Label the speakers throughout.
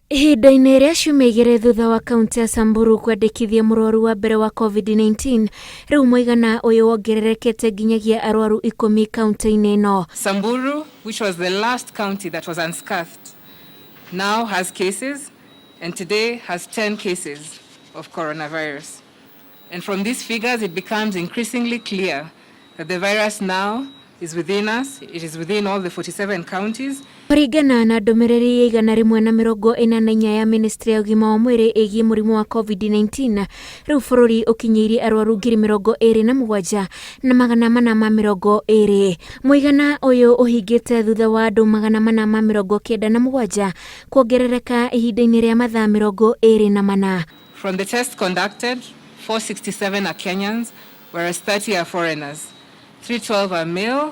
Speaker 1: Ihinda-inĩ rĩa ciumia igĩrĩ thutha wa kaunti ya Samburu kwandĩkithia mũrwaru wa mbere wa COVID-19, rĩu mũigana ũyũ wongererekete nginyagia arwaru 10 kaunti-inĩ ĩno.
Speaker 2: Samburu, which was the last county that was unscathed, now has cases and today has 10 cases of coronavirus. And from these figures, it becomes increasingly clear that the virus now is within us, it is within all the 47 counties.
Speaker 1: Kũringana na ndũmĩrĩri ya 144 ya ministry ya ũgima wa mwĩrĩ ĩgiĩ mũrimũ wa COVID-19, rĩu bũrũri ũkinyĩirie arwaru 27,420. Mũigana ũyũ ũhingĩte thutha wa andũ 497 kuongerereka ihinda-inĩ rĩa mathaa 24.
Speaker 2: From the tests conducted, 467 are Kenyans, whereas 30 are foreigners. 312 are male,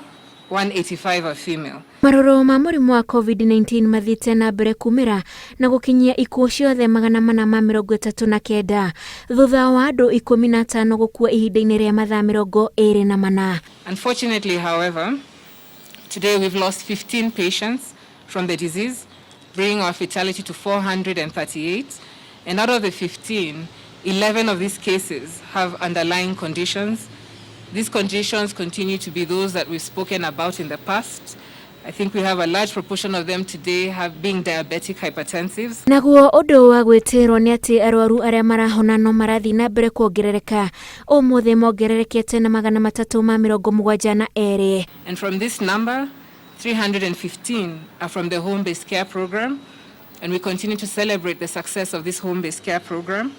Speaker 2: 185 are female.
Speaker 1: Marũrũ ma mũrimũ wa COVID-19 mathiĩte na mbere kumĩra na gũkinyia ikuũ ciothe 439 thutha wa andũ 15 gũkua ihinda-inĩ rĩa mathaa 24.
Speaker 2: Unfortunately, however, today we've lost 15 patients from the disease, bringing our fatality to 438. And out of the 15, 11 of these cases have underlying conditions. These conditions continue to be those that we've spoken about in the past. I think we have a large proportion of them today have being diabetic hypertensives.
Speaker 1: Naguo ũndũ wa gwĩtĩrwo nĩ atĩ arwaru arĩa marahona no marathiĩ na mbere kuongerereka, ũmũthĩ mongererekete na 372.
Speaker 2: And from this number, 315 are from the home-based care program, and we continue to celebrate the success of this home-based care program,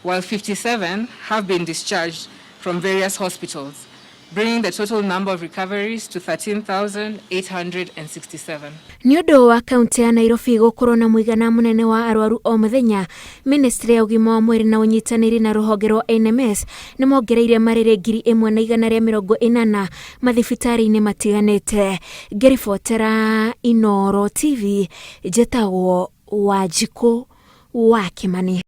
Speaker 2: while 57 have been discharged from various hospitals, bringing the total number of recoveries to 13,867.
Speaker 1: Nĩ ũndũ wa kaunti ya Nairobi gũkorwo na mũigana mũnene wa arwaru o mũthenya, ministry ya ũgima wa mwĩrĩ na ũnyitanĩri na rũhonge rwa NMS nĩ mongereire marĩrĩ 1180 mathibitarĩ-inĩ matiganĩte. Ngĩribotera Inooro TV, njĩtagwo Wanjikũ wa Kĩmani.